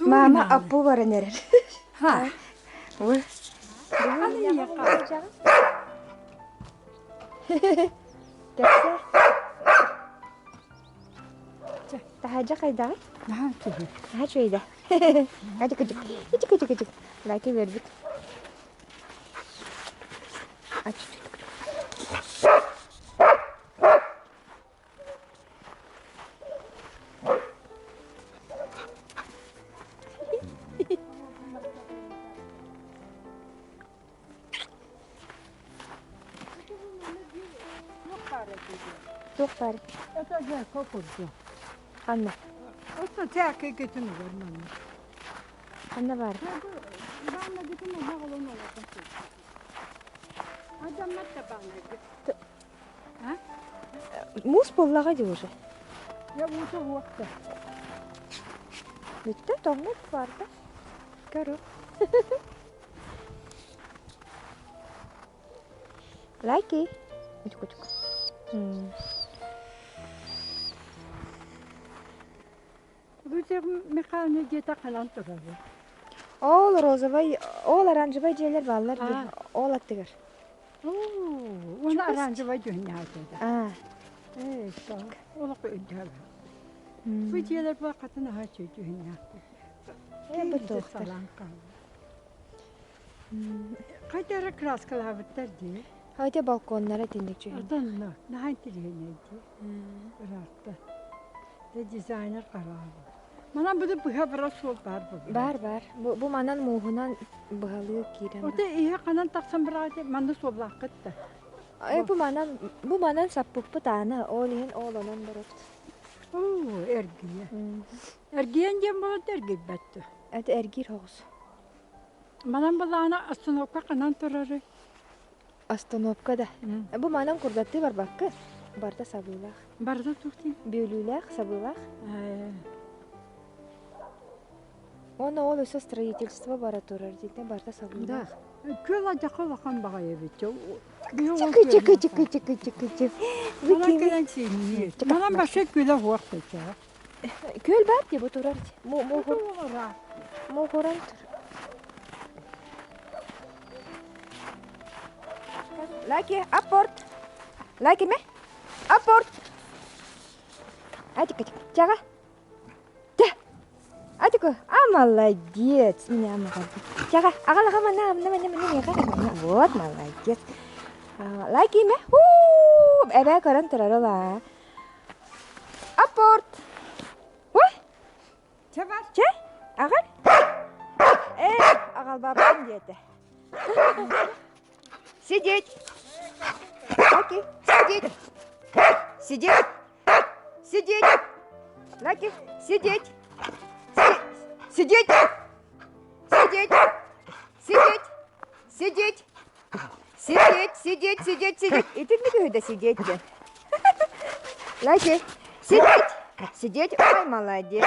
Мама аппу баран эрэр. Ха. Ой. Кэпсэ. Таһаадьа хайдаҕый? Наһаа үчүгэй. Наһаа үчүгэй да. Кадьык кадьык. Ичик кадьык кадьык. Лайки бербит. Туох баар? Это жака курдук. Ханна? Ото тээкэ гетин угар манна. Ханна баар? Баанна гетин угар олон олордон. Адаммат да баанна Муус буоллаҕа дии уже. Я уута уохта. Бүттэ, тоҥмут барда. Көрү. Лайки. Учук-учук. Лучше Михайловна дьиэтэ ханан турар? Ол розовай, ол оранжевай дьиэлэр бааллар дии. Ол аттыгар. Уонна оранжевай дьүһүннээх да. Аа. Ээ, олох өйдөөх. Бу дьиэлэр баахатын аһа үчүгэй дьүһүннээхтэр. Ээ, бу туохтар. Хайда эрэ краскалаабыттар дии. Хотя балконнара итинник дьүһүн. Отонно, наһаа интириэһинэй дии. Ыраатта. Дэ дизайнер хараабы. Манан буду быһа бара суол баар буолла. Бар бар. Бу, бу манан мууһунан быһалыы киирэн. Ота иһэ ханан тахсан барааты манна суоллааххыт да. Э, бу манан саппыппыт аана, ол иһин ол онон барабыт. Оо, эргийэ. Эргийэн диэн буолан эргийбэт да. Это эргиир хоҕус. Манан былаана остановка ханан турары? Остановка да. Бу манан курдаттыы барбакка. Барда сабыылаах. Барда туохтин? Бүөлүүлээх, сабыылаах. Уонна ол өссө строительство бара турар дийтэн барда сабыылаах. Күөл адьака улахан баҕайы эбит. Чыкы чыкы чыкы чыкы чыкы чык. Манан кэлэн сиинниир. Манан башы күлэ хуох тэчэ. Күөл бар дии бу турар. Муухуран тур. Лаки, апорт. Лаки ме? Апорт. Атика, чага. Атика, а молодец. Меня молодец. Чага, ага, ага, мана, мана, мана, мана, Вот, молодец. Лаки ме? У, эбэ көрөн турар Апорт. Ой. Чэ, аҕал. Э, аҕалбаппын диэтэ. Сидеть. Лаки, сидеть. Сидеть. Сидеть. Лаки, сидеть. Сидеть. Сидеть. Сидеть. Сидеть. Сидеть, сидеть, сидеть, сидеть. Итинник үһү да сидеть диэн. Лаки, сидеть. Сидеть. Ой, молодец.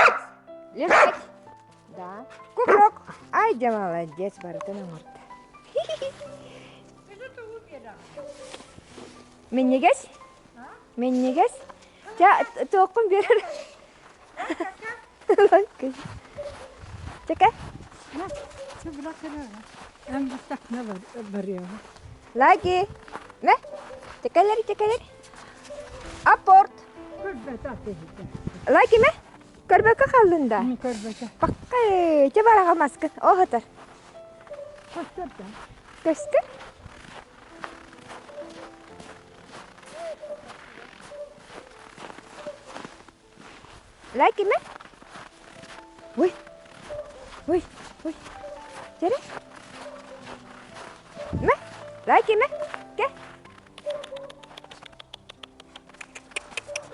Лежать. Да. Кувырок. Ай, да молодец, барытын оҥордо. Минньигэс? Минньигэс? Чэ, туоххун биэрэр? Чэкэ? Лаки! Мэ? Чэкэлэр, чэкэлэр. Апорт! Лаки мэ? Көрбөккө хааллын да? Көрбөккө. Паккай, чэ бараҕа маскын, оһотор. Көстөр да. Көстөр? Лайкиме? Ой, ой, ой. Чэрэ? Мэ? Лайкиме? Кэ?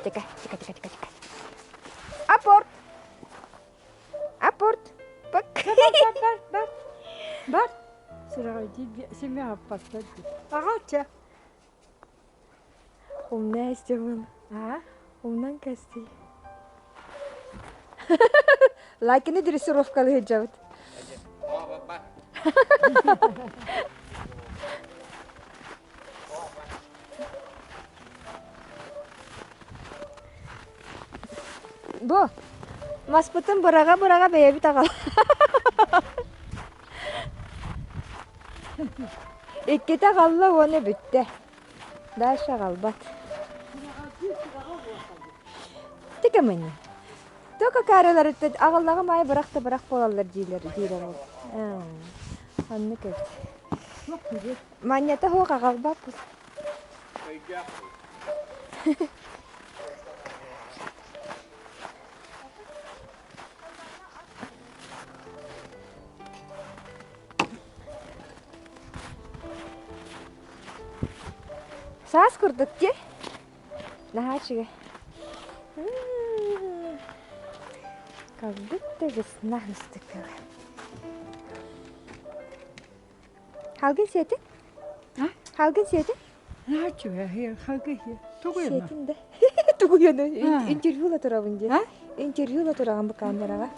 Чэкэ, чэкэ, чэкэ, чэкэ, чэкэ. Апорт! Апорт! Пак! Бар, бар, бар, бар. Сүрэҕэйдии симэ аппаттар дии. Аҕал чэ. Умна эстебин. А? Умнан кэстий. Лайкины дрессировкалыы сылдьабыт. Бу. Маспытын быраҕа-быраҕа бэйэбит аҕал. Иккитэ аҕалла уонна бүттэ. Дальше аҕалбат. Тикэмэни. Только караларыттан аҕаллаҕым аайы бырах да бырах буолаллар диилэр диирэ ол. Оннук эбит. Манньата суох аҕалбаппыт. Саас курдук дии. Наһаа үчүгэй. Как будто весна наступила. Халгын сиэтин? Халгын сиэтин? Наһаа үчүгэй, халгын сиэ. Тугу Сиэтин да. Тугу Интервью ла турабын дии. Интервью ла тураҕын бу камераҕа.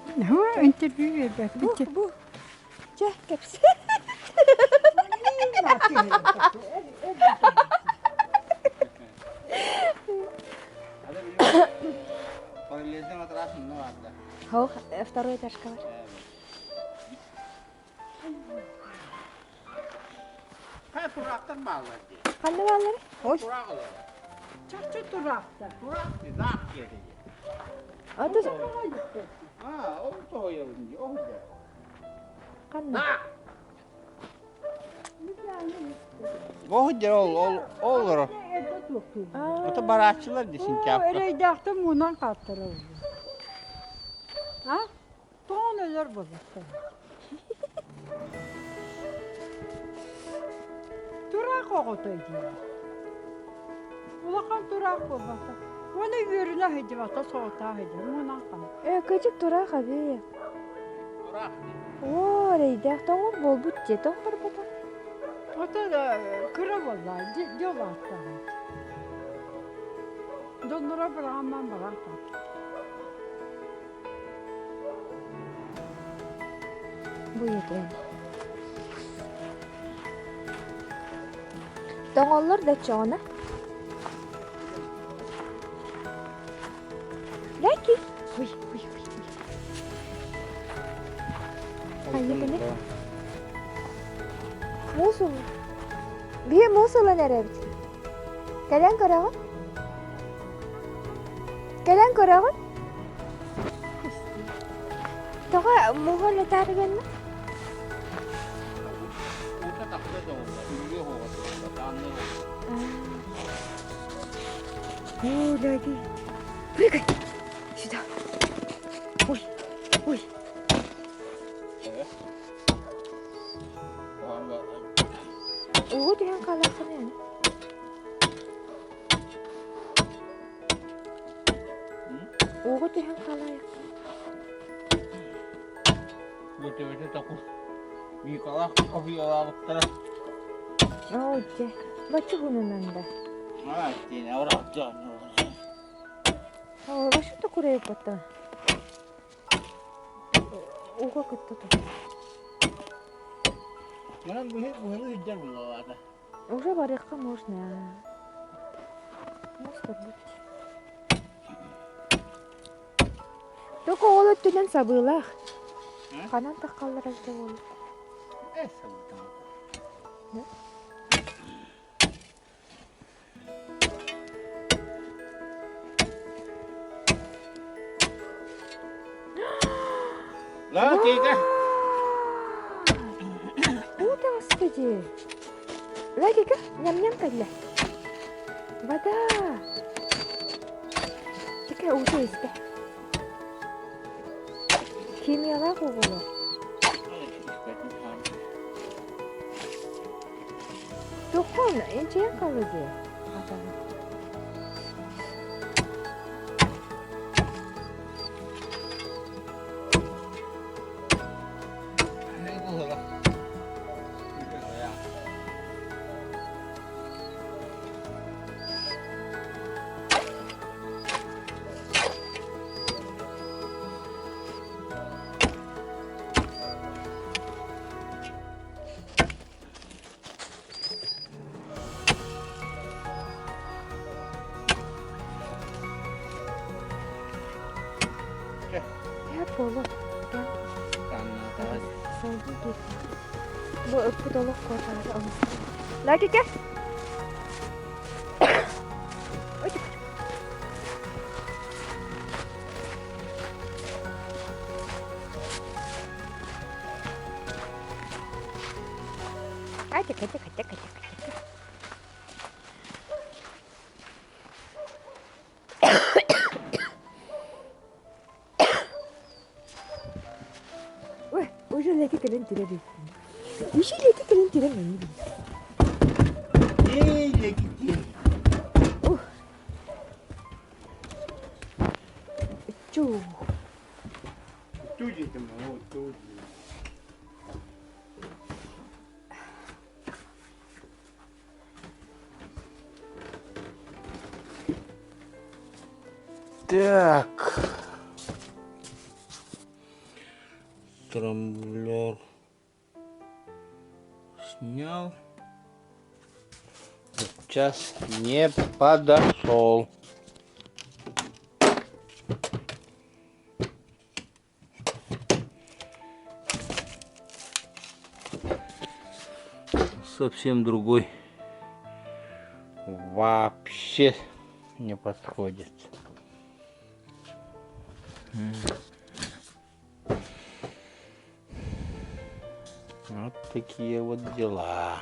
Интервью биэрбэт. Бу, бу. Чэ, кэпсэ. Хоох, второй этажка бар. Ханна бааллар? Ой. Чахчы тураахтар. Аты Ханна? Оһдер ол ол олоро. Ото барааччылар дии сентябрь. Эрэйдээхтэн муунан хааттара А? Тоҕон өлөр буоллахтар. Тураах оҕото диэн. Улахан тураах буолбата. Уонна үөрүнэ сылдьыбата, соҕотоо сылдьар муунан хаал. Э, кыдьык тураах аби. Тураах. Оо, эрэйдээх тоҥур буолбут дии, тоҥ барбата. Ото кыра буолла, дьол ааттаах. Донноро быраҕамман баран хаалбыт. Бу ийэтин. Тоҥоллор да чоҕуна. Лэки. Ой, ой, ой. Хайа Муус ылла. Биһи муус ылан эрэбит. Кэлэн көрөҕүн? Кэлэн көрөҕүн? Тоҕо мууһу өлөтөөрү гынна? О, гляди. Прыгай! Сюда. Ой, ой. Уу түһэн хаалааххын эн. Ууга түһэн хаалаайаххын. Бөтөбөтө току. Миколаах кофеялаабыттара. Оо, дьэ, бачча хунунан да. Аа, тиэнэ ораҕдьаан. Оо, бачча да курайыппаттан. Ууга кытта ту. Манан быһы быһылы сылдьар буллаата. Уже барыахха можно. Муус турбут. Только ол өттүнэн сабыылаах. Ханан таххаллар эбитэ буолла. Э, сабыытам. Ла, тиийдэ. Уу таҕыста дии. Лэгигэ ньам-ньам кэллэ. Вода. Тикэ уута истэ. Химиялаах уу буолуо. Тухон, инчиэн хаалла дии атаҕа. Бу ыппыт олох куотаары оҥостор. Лакика! Ай, тика, тика, тика, тика, тика. Ой, уже леки кэлэн тирэ биттин. Уже леки кэлэн тирэ мэнни Эй, леки Ух. Чу. Ту дедим, о, ту. Так. Трамблер снял. Сейчас не подошел. Совсем другой. Вообще не подходит. Вот такие вот дела.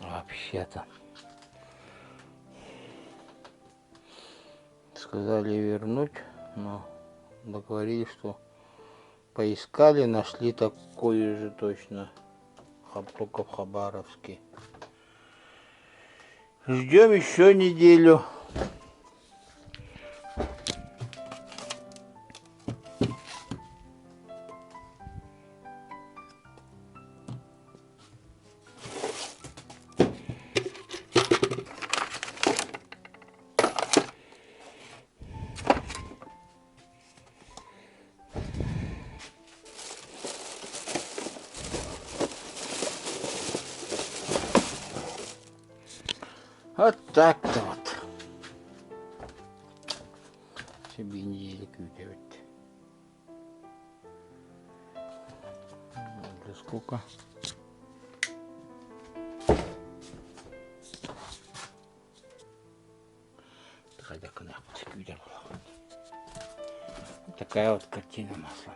Вообще-то. Сказали вернуть, но договорились, что поискали, нашли такую же точно, только в Хабаровске. Ждем еще неделю. Вот так-то вот. Себе неделю күүтэбит. Уже сколько? Такая вот картина маслом.